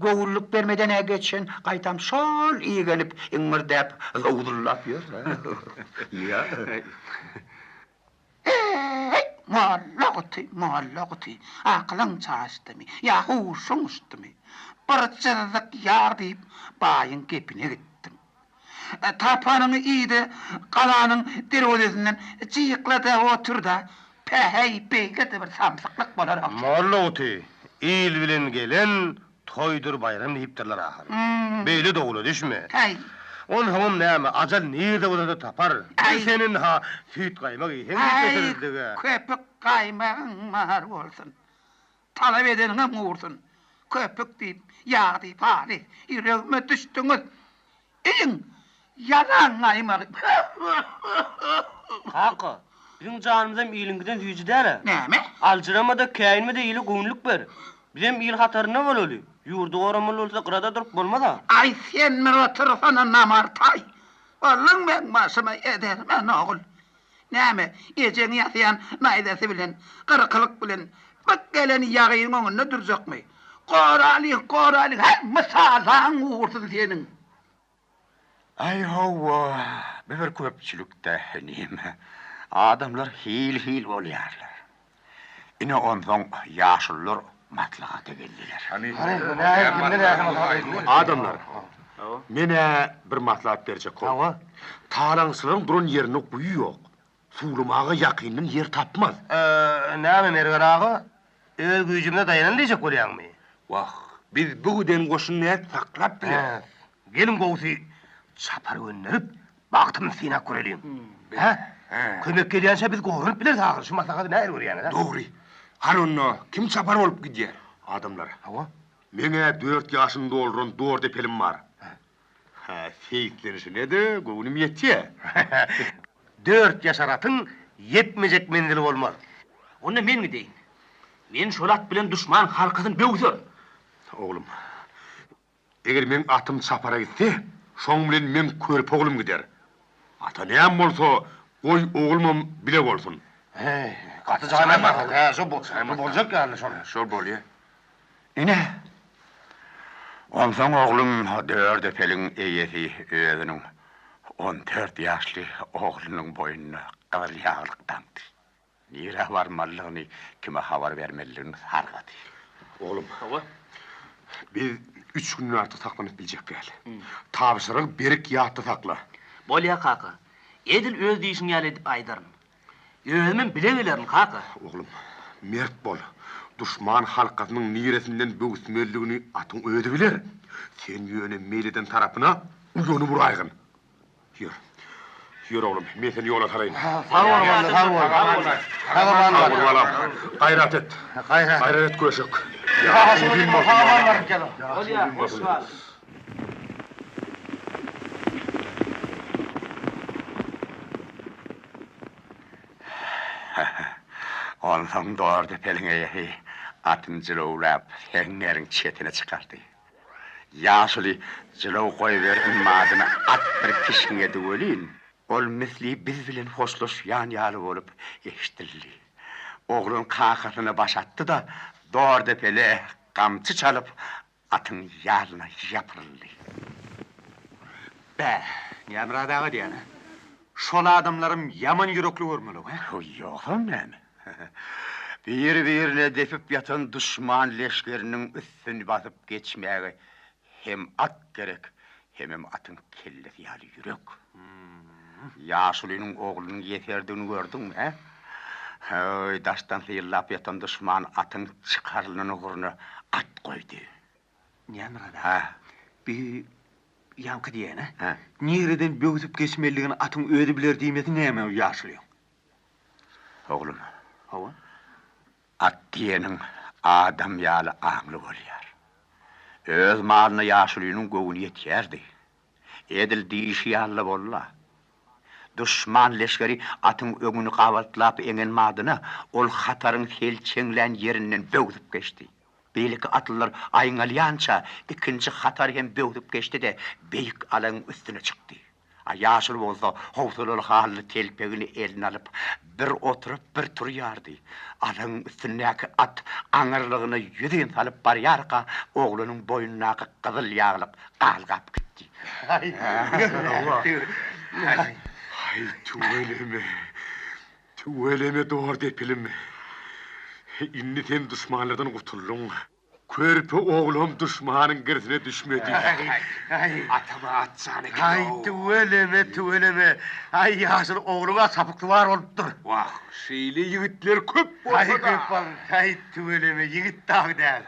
göwünlik bermeden-ä geçen, gaýtam şol igenip, iňňirdäp, zowzullap ýör. Ýa. Eý, molla guty, molla guty, akylyň çaşdymy, ýa huşuň uçdumy? Bir jyzzyk ýag diýip, baýyň gepine gitdiň. Tapanyňy iý-de, galanyň derwezesinden jykla-da otur-da. Päheý, beýle-de bir samsyklyk bolar ogşan. Molla guty, il bilen gelen toýdur baýram diýipdirler ahyry. Beýle dowula düşme. Häý. Onsoňam näme, ajal nirde bolsa-da tapar. Biz seni ynha, süýt-gaýmak iýseň diýip getirildik-ä. Häý, köpük gaýmagyň bar bolsun. Talap edeniňem gursun. Köpük diýip, ýag diýip halys ýüregime düşdüňiz. Iýiň, ýalaň gaýmagy. Kaka, biziň janymyzam iliňkiden süýji däl-ä. Näme? Aljyrama-da, käýinme-de ile göwünlik ber. Bizem il hatarynda bolaly. Ýurdy goramaly bolsa gyrada durup bolmaz-a. Aý, sen bir otursana namartaý. Bolduň meň başyma edermen ogul. Näme, ejeň ýasaýan naýzasy bilen, gyrkylyk bilen, byk gelen ýagyň öňünde durjakmy? Goralyk, goralyk, häý, mysalaň gursun seniň. Aý, hawa, bu bir köpçülik-dä, inim. Adamlar hil-hil bolýarlar. Ine, onsoň ýaşulular maslahata geldiler. Adamlar, men-ä bir maslahat berjek how. Talaňçylaryň duran ýerinde guýy ýok. Suwlamaga ýakyndan ýer tapmaz. Näme, Mergen aga, öz güýjümize daýanan diýjek bolýaňmy? Wah, biz bu giden goşuny nädip saklap bileris? Geliň gowusy, çapar gönderip, bagtymyzy synap göreliň. Hä? Kömek gelýänçä biz goranyp bileris ahyry, şu maslahaty nähili görýäňiz, hä? Dogry. Hany onda, kim çapar bolup gidýär? Adamlar, hawa, meň-ä dört ýaşyny dolduran Dordepelim bar. Hä, seýislenişine-de göwnüm ýetýär. Dört ýaşar atyň ýetmejek menzili bolmaz. Onda men gideýin. Men şol at bilen duşman halkasyny böwserin. Oglum, eger meň atym çapara gitse, şoň bilen meň körpe oglum gider. Ata näme bolsa, goý oglumam bile bolsun. Heý, gaty jaý maslahat. Hä, şo boljak ýaly şol. Şol bolýa. Ine, onsoň oglum Dördepeliň eýesi özüniň on dört ýaşly oglunyň boýnuna gyzyl ýaglyk daňdy. Nirä barmalydygyny, kime habar bermelidigini sargady. Oglum, hawa, biz üç günden artyk saklanyp biljek däl. Tabşyrygy berk ýatda sakla. Bolýa, kaka. Edil öz diýşiň ýaly edip aýdaryn. Özümem bile gelerin, kaka. Oglum, mert bol. Duşman halkasynyň niresinden böwüsmelidigini atyň özi biler. Sen ýöne meýil eden tarapyna uýany uraýgyn. Ýör. Ýör, oglum, men seni ýola salaýyn. Sag bol, molla, sag bol. Sag bol, balam. Gaýrat et. Gaýrat et, köşek. Ýagşy uzyn bolsun, balam. Bolýa, hoş gal. Onsoň Dordepeliň eýesi atyny jylawlap, seňňeriň çetine çykardy. Ýaşuly jylaw goýber ynmadyna at bir kişňedi welin, ol misli biz bilen hoşlaşýan ýaly bolup eşidildi. Oglan kakasyna baş atdy-da, Dordepele gamçy çalyp, Atyň ýalyna ýapyryldy. Bä, Nyýazmyrat aga diýýän-ä. Şol adamlaram ýaman ýürekli görmeli, hä? Ýogsam näme? Biri-birine depip ýatan duşman leşgeriniň üstüni basyp geçmäge hem at gerek, hemem atyň kellesi ýaly ýürek. Ýaşulynyň oglunyň ýeserdigini gördüňmi, hä? Höý, daşdan syllap ýatan duşman atyň çykarylan ugruna at goýdy. Nyýazmyrat aga, bi ýaňky diýýän-ä, nireden böwsüp geçmelidigini atyň özi biler diýmesi näme o ýaşulyň? Oglum. Hawa. At diýeniň adam ýaly aňly bolýar. Öz malyna ýaşulynyň göwni ýetýärdi. Edil diýşi ýaly-da boldy-la. Duşman leşgeri atyň öňüni gabatlap eňen madyna ol hataryň selçeňlän ýerinden böwsüp geçdi. Beýleki atlylar aýňalýança ikinji hatar hem böwsüp geçdi-de, beýik alaňyň üstüne çykdy. A ýaşuly bolsa howsalaly halda telpegini eline alyp, bir oturyp, bir turýardy. Alaňyň üstündäki at aňyrlygyna ýüzin salyp barýarka, oglanyň boýnundaky gyzyl ýaglyk galgap gitdi. Haý, tüweleme, tüweleme Dordepilim. Indi sen duşmanlardan gutuldyň. Körpe oglam duşmanyň girsine düşmedi. Atama atjan eken-ow. Aý, tüweleme, tüweleme. Aý, ýaşuly ogluň-a çapyksuwar bolupdyr. Wah, şeýle ýigitler köp bolsa-da. Aý, köp bolsa, aý, tüweleme, ýigit dagy däl.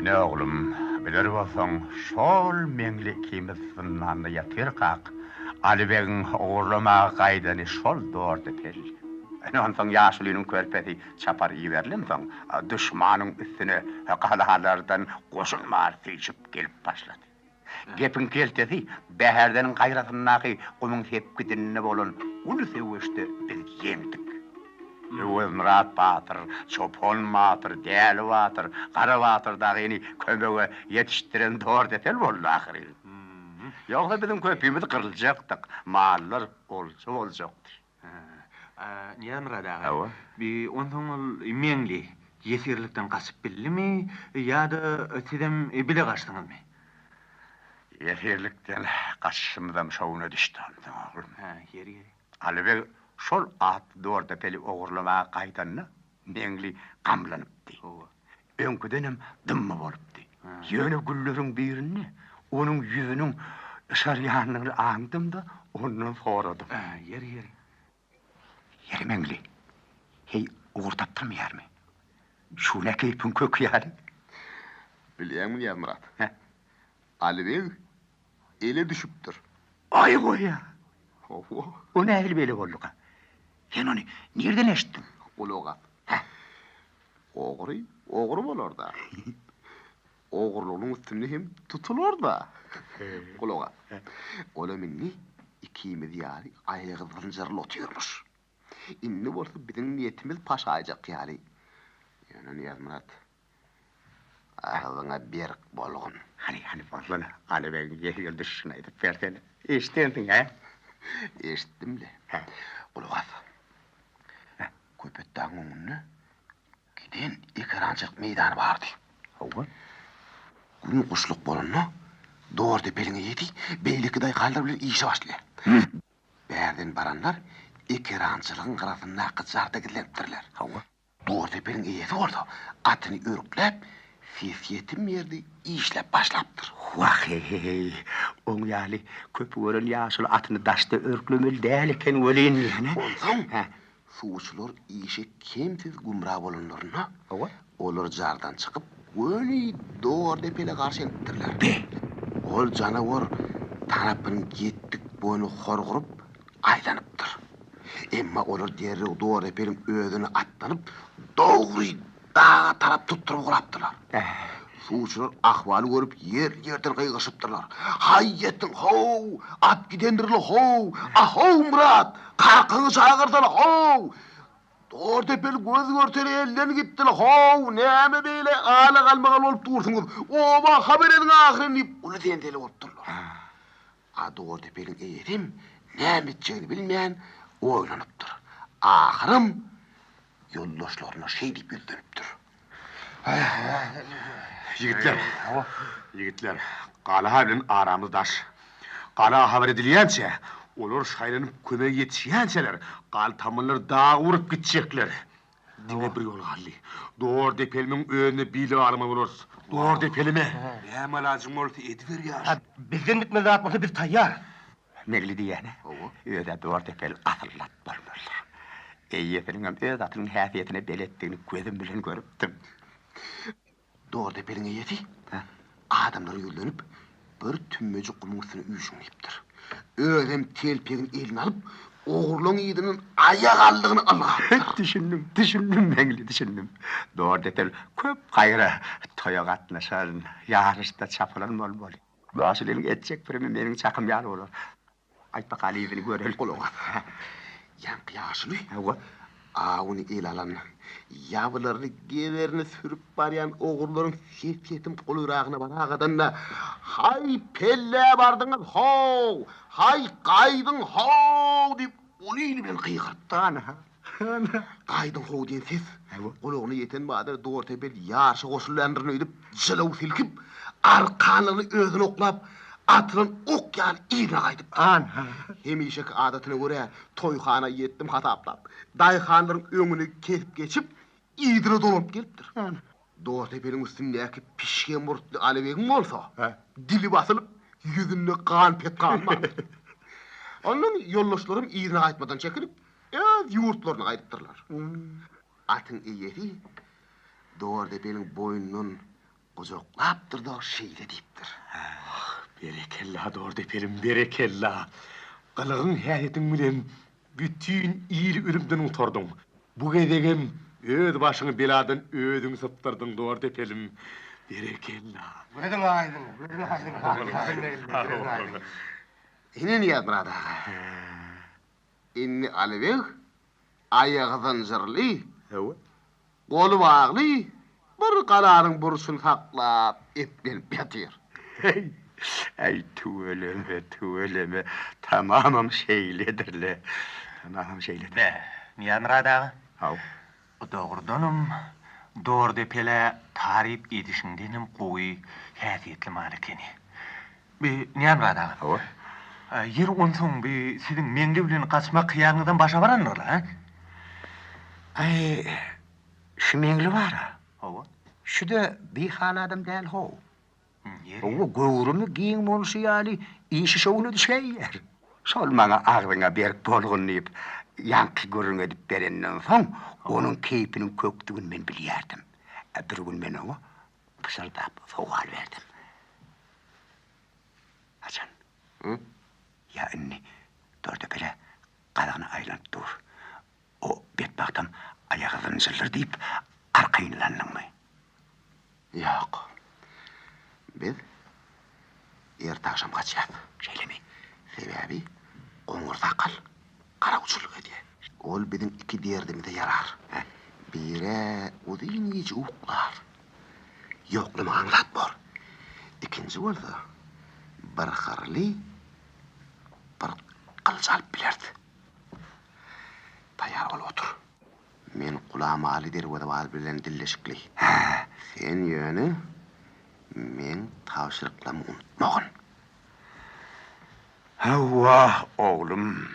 Ine oglum, biler bolsaň, şol Meňli ikimiz zyndanda ýatyrkak. Alybegiň ogurlamaga gaýdany şol Dordepel. Ine, onsoň ýaşulynyň körpesi çapar iberilensoň, duşmanyň üstüne galalardan goşun bar süýşüp gelip başlady. Gepiň keltesi, Bäherdeniň gaýrasyndaky gumuň sepgidinde bolan uly söweşde biz ýeňdik. Öwezmyrat batyr, Çopan batyr, Däli batyr, Gara batyr dagyny kömege ýetişdiren Dordepel boldy ahyryn. Ýogsa biziň köpimiz gyryljakdyk, mallar olja boljakdy. Nyýazmyrat aga, Hawa. Bi onsoň ol Meňli ýesirlikden gaçyp bildimi ýa-da sizem bile gaçdyňyzmy? Ýesirlikden gaçyşymyzam şowuna düşdi onsoň oglum. Hä, ýeri ýeri. Alybeg şol atly Dordepeli ogurlamaga gaýdanda Meňli gamlanypdy. Hawa. Öňküdenem dymma bolupdy. Ýöne günleriň birinde onuň ýüzüniň yşarýanyny aňdym-da, ondan soradym. Ýeri, ýeri. Ýeri, Meňli, heý, ugur tapdyrmaýarmy? Şu ne keýpiň köki ýaly? Bilýäňmi, Nyýazmyrat? Hä? Alybeg ele düşüpdir. Aý, goýa! Hawa. O nähili beýle bolduka? Sen ony nirden eşitdiň? Gulak as. Hä? Ogry ogry bolar-da. Ogurlygynyň üstünde hem tutular-da. Gulak as. Olam indi ikimiz ýaly aýagy zynjyrly otyrmyş. Indi bolsa biziň niýetimiz paşaýjak ýaly. Ýöne Nyýazmyrat, agzyňa berk bolgun. Hany, hany bolsana, Alybegiň ýesir düşüşini aýdyp bersene. Eşidensiň, hä? Eşitdim-le. Gulak as. Köpetdagyň öňünde giden ekerançylyk meýdany bardy. Hawa. Gün guşluk bolanda, Dordepeliň eýesi beýleki daýhanlar bilen işe başlaýar. Bärden baranlar ekerançylygyň gyrasyndaky jarda gizlenipdirler. Hawa. Dordepeliň eýesi bolsa atyny örkläp, sesýetim ýerde işläp başlapdyr. Wah-eý, oň ýaly köpi gören ýaşuly atyny daşda örklemeli däl eken welin diýýän-ä. Onsoň suwçular işe kemsiz gümra bolanlarynda, olar jardan çykyp, göni Dordepele garşy eňipdirler. Be! Ol janawar tarapynyň ýetdik boýuna horguryp aýlanypdyr. Emma olar derrew Dordepeliň özüne atlanyp, dogry daga tarap tutduryp ugrapdyrlar. Suwçular ahwaly görüp ýer-ýerden gygyryşypdyrlar, Haý ýetdiň how! At gidendir-le how! A-how, Myrat! Kakaňy çagyrsana how! Dordepel göz-görtele elden gitdi-le how! Näme beýle ala-galmagal bolup dursuňyz? Oba habar ediň ahyryn! diýip, uly zenzele bolupdyrlar. A Dordepeliň eýesem näme etjegini bilmän oýlanypdyr. Ahyram ýoldaşlaryna şeý diýip ýüzlenipdir. Ýigitler, ýigitler, gala bilen aramyz daş. Gala habar edilýänçä, olar şaýlanyp kömege ýetişýänçäler, galtamanlar dagy urup gitjekler. Diňe bir ýol galdy. Dordepelimiň özüne bile galmaly bolarys. Dordepelime! Näme alajyň bolsa ediber ýaşuly. Bizden bitmeli zat bolsa biz taýýar. Meňli diýýän-ä. Öz-ä Dordepel asylly at bolmalydyr. Eýesiniňem öz atynyň häsiýetine beletdigini gözüm bilen görüpdim. Dordepeliň eýesi adamlara ýüzlenip, bir tümmejik gumuň üstüne üýşüň diýipdir. Özem telpegini eline alyp, ogurlaň yzyndan aýak aldygyna ylgapdyr. Düşündim, düşündim, Meňli, düşündim. Dordepel köp gaýra toýa gatnaşan, ýaryşda çapylan bolmaly. Ýaşulynyň etjek pirimi meniň çakym ýaly bolar. Aýt bakaly yzyny göreli. Gulak as. Ýaňky ýaşuly Hawa. Awuny ele alan, ýabylaryny geberini sürüp barýan ogurlaryň sesýetim golaýragyna baragadan-da, Haý, pellä bardyňyz how! Haý, gaýdyň how! diýip, uly-il bilen gygyrypdyr. Ana, ana. Gaýdyň how diýen ses gulagyna ýeten bada Dortepel ýaryşa goşulýandyryn öýdüp, jylaw silkip, arkanlygyna özüni oklap, atylan ok ýaly yzyna gaýdypdyr. Ana. Hemişeki adatyna görä, toýhana ýetdim hasaplap, daýhanlaryň öňüni kesip geçip, yzyna dolanyp gelipdir. Ana. Dortepeliň üstündäki pişge murtly Alybegiň bolsa, dili basylyp, ýüzünde gan-pet galmandyr. Ondan ýoldaşlarym yzyna gaýtmadan çekilip, öz ýurtlaryna gaýdypdyrlar. Atyň eýesi Dordepeliň boýnundan gujaklapdyr-da, şeýle diýipdir. Ah, berekella, Dordepelim, berekella! Gylygyň häsiýetiň bilen bütin ili ölümden gutardyň. Bu gezegem öz başyňy beladan özüň sypdyrdyň Dordepelim. Berekella. Gözüň aýdyň, gözüň aýdyň, gözüň aýdyň. Ine Nyýazmyrat aga. Indi Alybeg aýagy zynjyrly, goly bagly bir galanyň burçuny saklap eplenip ýatyr. Heý, äý, tüweleme, tüweleme, tamamam şeýledir-le, tamamam şeýledir. Bä, Nyýazmyrat aga. Haw. Dogrudanam, Dordepel-ä taryp edişiňdenem gowy häsiýetli mal ekeni. Bi, Nyýazmyrat aga. Hawa. Ýeri onsoň bi siziň Meňli bilen gaçmak hyýalyňyzam başa barandyr-la, hä? Aý, şu Meňli bar-a. Hawa. Şu-da bihal adam däl how. Ýeri. Hawa, göwrümi giň bolşy ýaly, işi şowuna düşäýýär. Şol maňa agzyňa berk bolgun diýip, ýaňky gürrüň edip berenden soň, onuň keýpiniň kökdügini men bilýärdim. Bir gün men oňa pyşyrdap sowal berdim. Haçan? Ýa indi Dordepele gazagyna aýlanyp dur. O betbagtam aýagy zynjyrlar diýip arkaýynlandyňmy? Ýok. Biz erte agşam gaçýas. Şeýlemi? Sebäbi goňur sakal garawçylyk edýär. Ol biziň iki derdimize ýarar. Biri uzyn gije uklar. Ýoklamagy aňsat bor. Ikinji bolsa bir hyrly, bir gylyç alyp bileris. Taýýar bolup otur. Men Gulamaly derwezebaz bilen dilleşikli. Hä, sen ýöne meň tabşyryklarymy unutmagyn. Hawa, oglum.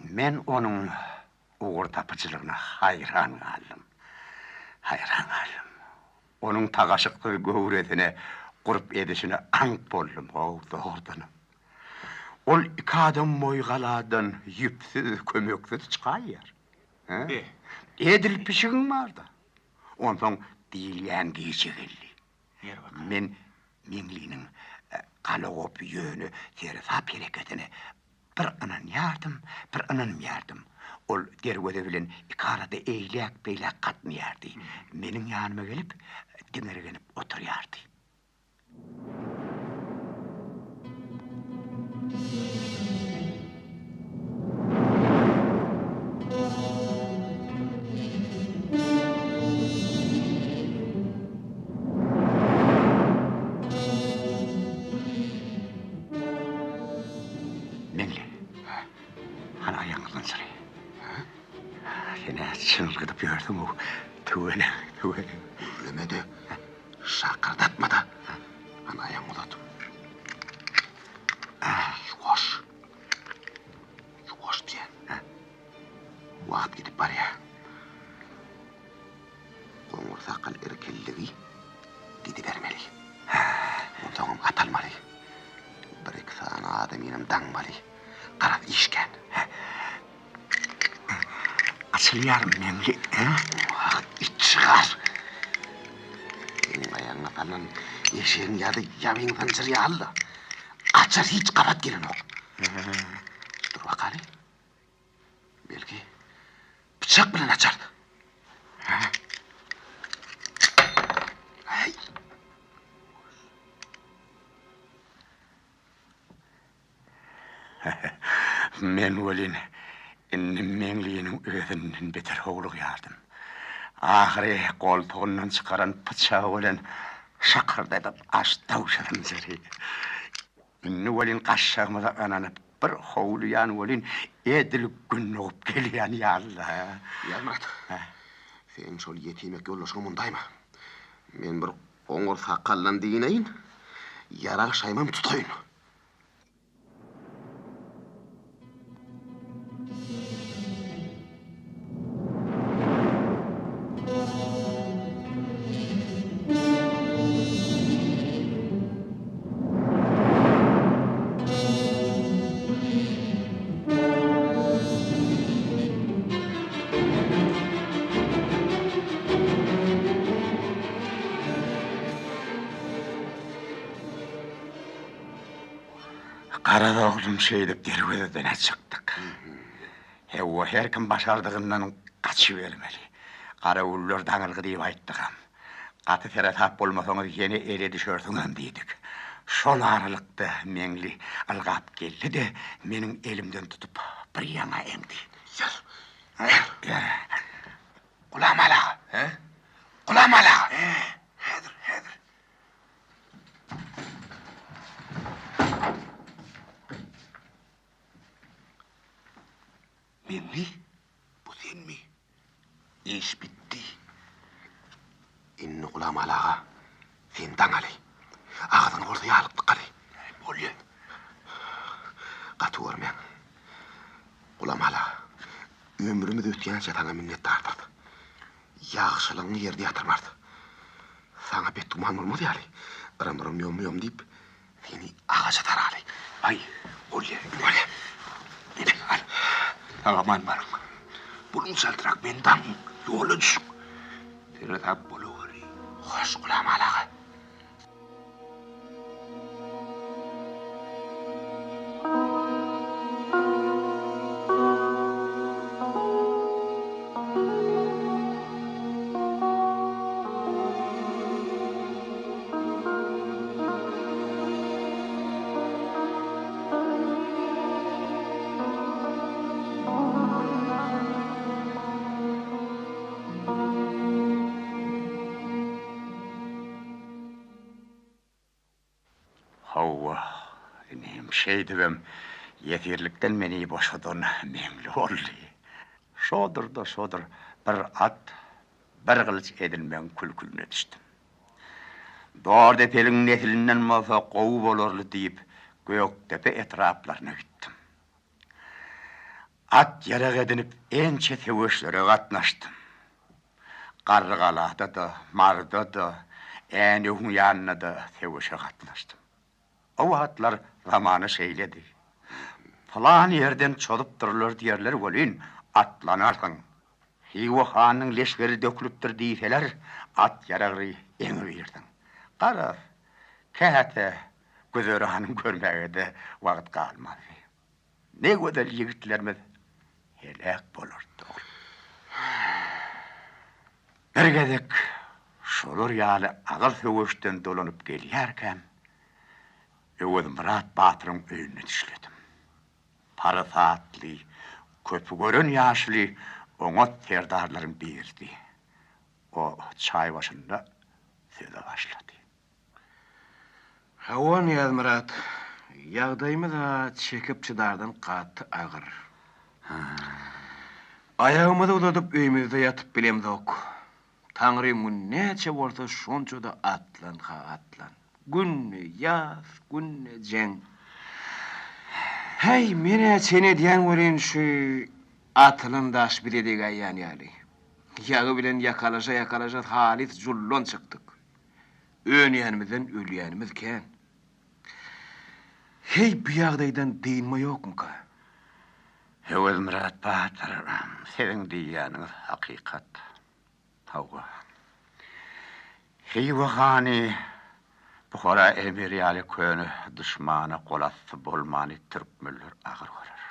Men onuň ugurtapyjylygyna haýran galdym. Haýran galdym. Onuň tagaşyksyz göwresine gurp edişine aňk boldum, how, dogrudanam. Ol iki adam boýy galadan ýüpsüz, kömeksiz çykaýýar. Hä? Edil pişigiň bar-da. Onsoň diýilýän gije geldi. Men Meňliniň galagop ýöne seresap hereketine bir ynanýardym, bir ynanmaýardym. Ol derweze bilen ikarada eýläk-beýläk gatnaýardy. Meniň ýanyma gelip, diňirgenip oturýardy. Meňli, hany aýagyňy zynjyry. Sen-ä çyňyrgadyp ýörsüň-ow. Tüweleme, tüweleme. Gürleme-de, şakyrdatma-da. Hany aýagyňy uzat. Ýuwaş. Ýuwaş diýýän. Wagt gidip barýar. Goňur sakgal irkilligi gidibermeli. Onsoňam at almaly. Bir-iki sany adamynam daňmaly. Garaz, iş kän. Açylýar Meňli, hä? Wah, it çygar. Seň aýagyňa salnan eşegiň ýa-da ýabyň zynjyry ýaly-da. Açar hiç gabat gelenok. Dur bakaly. Belki, pyçak bilen açar. Hä? Äý! Men welin indi Meňliniň özünden beter howlugýardym. Ahyry goltugyndan çykaran pyçagy bilen şakyrdadyp açdy zynjyry. Indi welin gaçjagymyza ynanyp bir howluýan welin edil gün dogup gelýän ýaly-la. Ýazmyrat, sen şol ýetimek ýoldaşyňy mundaýma. Men bir goňur sakaldan dynaýyn, ýarag şaýymam tutaýyn. Garaz oglum şeýdip derwezeden-ä çykdyk. Hewwa her kim başardygyndan gaçybermeli. Garawullar daňylgy diýip aýtdygam. Gaty seresap bolmasaňyz ýene ele düşersiňem diýdik. Şol aralykda Meňli ylgap geldi-de, meniň elimden tutup bir ýaňa eňdi. Ýör, ýör. Gulamaly aga. Hä? Gulamaly aga. Hä, häzir, häzir. Meňli, bu senmi? Iş bitdi. Indi Gulamaly aga, seni daňaly. Agzyňy bolsa ýalyk dykaly. Bolýa. Gaty görmäň. Gulamaly aga, ömrümiz ötýänçä saňa minnetdardyrys. Ýagşylygyňy ýerde ýatyrmarys. Saňa betgüman bolmaz ýaly, yrym-yrym ýom-ýom diýip, Seni agaja daraly. Aý, bolýa, bolýa. Ine, al. Sag-aman baryň. Buluň çaltrak meni daňyň, ýola düşüň. Seresap bolaweri. Hoş, Gulamaly aga. Hawa, inim, şeýdibem ýesirlikden meni boşadan Meňli boldy. Şodur-da şodur, bir at, bir gylyç edinmegiň kül-külüne düşdüm. Dordepeliň neslinden bolsa gowy bolarly diýip, Gökdepe etraplaryna gitdim. At-ýarag edinip ençe söweşlere gatnaşdym. Garrygalada-da, Maryda-da, Änewiň ýanynda-da söweşe gatnaşdym. O wagtlar zamana şeýledi. Pylan ýerden çozupdyrlar diýerler welin, atlanarsyň. Hywa hanynyň leşgeri dökülipdir diýseler, at-ýaragly eňibirdiň. Garaz, käte güzeranyň görmäge-de wagt galmazdy. Ne gözel ýigitlerimiz heläk bolardy, oglum. Bir gezek şolar ýaly agyr söweşden dolanyp gelýärkäm, Öwezmyrat batyryň öýünde düşledim. Parasatly, köpügören ýaşuly oňat serdarlaryň biridi. O çaý başynda söze başlady. Hawa, Nyýazmyrat, ýagdaýymyz-a çekip-çydardan gaty agyr. Aýagymyzy uzadyp öýümizde ýatyp bilemzok. Taňrym gün näçe bolsa şonça-da atlan-ha atlan. Günde ýas, günde jeň. Häý, men-ä çen edýän welin şu atylan daş bize degäýýän ýaly. Ýagy bilen ýakalaşa-ýakalaşa halys juldan çykdyk. Önýänimizden ölýänimiz kän. Heý, bu ýagdaýdan dynma ýokmuka? Öwezmyrat batyr, siziň diýýäniňiz hakykat. Hawa. Hywa hany Buhara emiri ýaly köne duşmana golasty bolmany türkmenler agyr görer.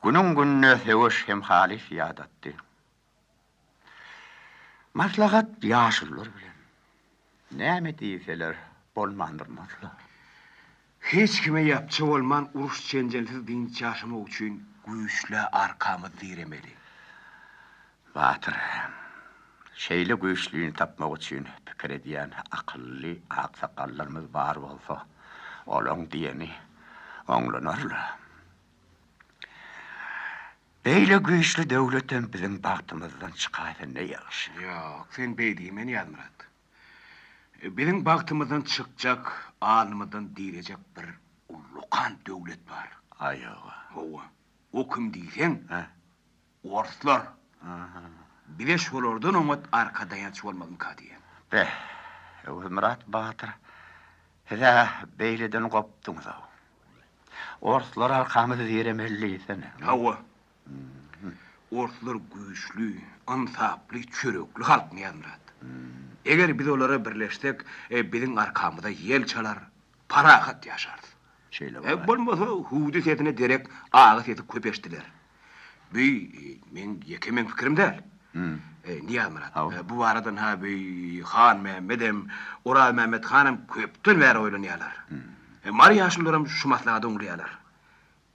Günüň-gününe söweş hem halys ýadatdy. Maslahat ýaşulular bilen. Näme diýseler bolman durmazlar. Hiç kime ýapja bolman uruş-jenjelsiz dynç ýaşamak üçin güýçlä arkamyzy diremeli. Batyr, şeýle güýçlini tapmak üçin pikir edýän akylly aksakgallarymyz bar bolsa, olaň diýeni oňlanarla. Beýle güýçli döwletem biziň bagtymyzdan çykaýsa ne ýagşy. Ýok, sen beý diýme, Nyýazmyrat. Biziň bagtymyzdan çykjak, alnymyzdan direjek bir ullakan döwlet bar. Aýoga. Hawa. O kim diýseň, orslar. Bize şolardan oňat arka daýanç bolmazmyka diýýän. Beh, Öwezmyrat batyr, siz-ä beýleden gopduňyz-ow. Orslar arkamyzy diremeli diýsene. Hawa. Orslar güýçli, ynsaply, çörekli halk, Nyýazmyrat. Eger biz olara birleşsek, biziň arkamyza ýel çalar, parahat ýaşarys. Şeýle bolaýdy. Bolmasa, hüwdi sesine derek agy sesi köp eşidiler. Bi meň ýeke meň pikirim däl. Nyýazmyrat, bu baradan-ha bi Hanmämmedem, Orazmämmet hanam köpden bäri oýlanýarlar. Mary ýaşulularam şu maslahady oňlaýarlar.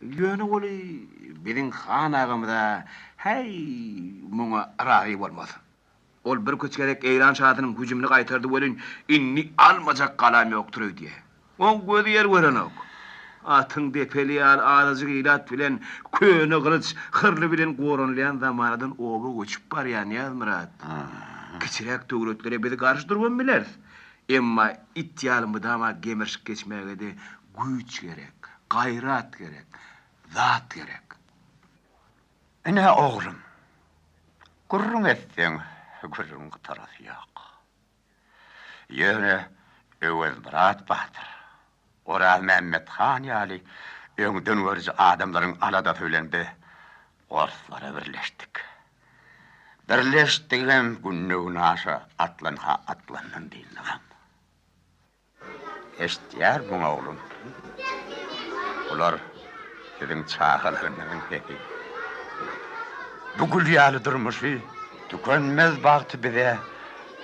Ýöne weli biziň han agamyz-a häý muňa razy bolmaz. Ol birküç gezek Eýran şasynyň hüjümini gaýtardy welin, indi almajak galam ýokdur öýdýä. Oň gözi ýer görenok. Atyň depeli ýaly azajyk ilat bilen, köne gylyç, hyrly bilen goranylýan zamanadan oba göçüp barýar, Nyýazmyrat. Kiçiräk döwletlere biz garşy durubam bileris. Emma it ýaly mydama gemirşik geçmäge-de güýç gerek, gaýrat gerek, zat gerek. Ine, oglum, gürrüň etseň, gürrüňiň gutarasy ýok. Ýöne Öwezmyrat batyr, Orazmämmet han ýaly öňdengörüji adamlaryň aladasy bilen biz orslara birleşdik. Birleşdigem günde-günaşa atlan-ha atlandan dynlygam. Eşitýärmiň, oglum? Bular siziň çagalaryňyzyň sesi. Bu gül ýaly durmuşy, tükenmez bagty bize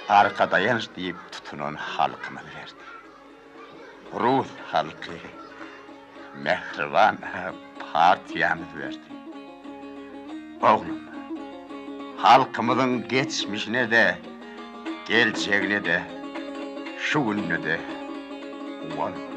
arka-daýanç diýip tutunan halkymyz berdi. Rus halky mähriban partiýamyz berdi. Oglum, halkymyzyň geçmişine-de, geljegine-de, şu gününe-de guwan.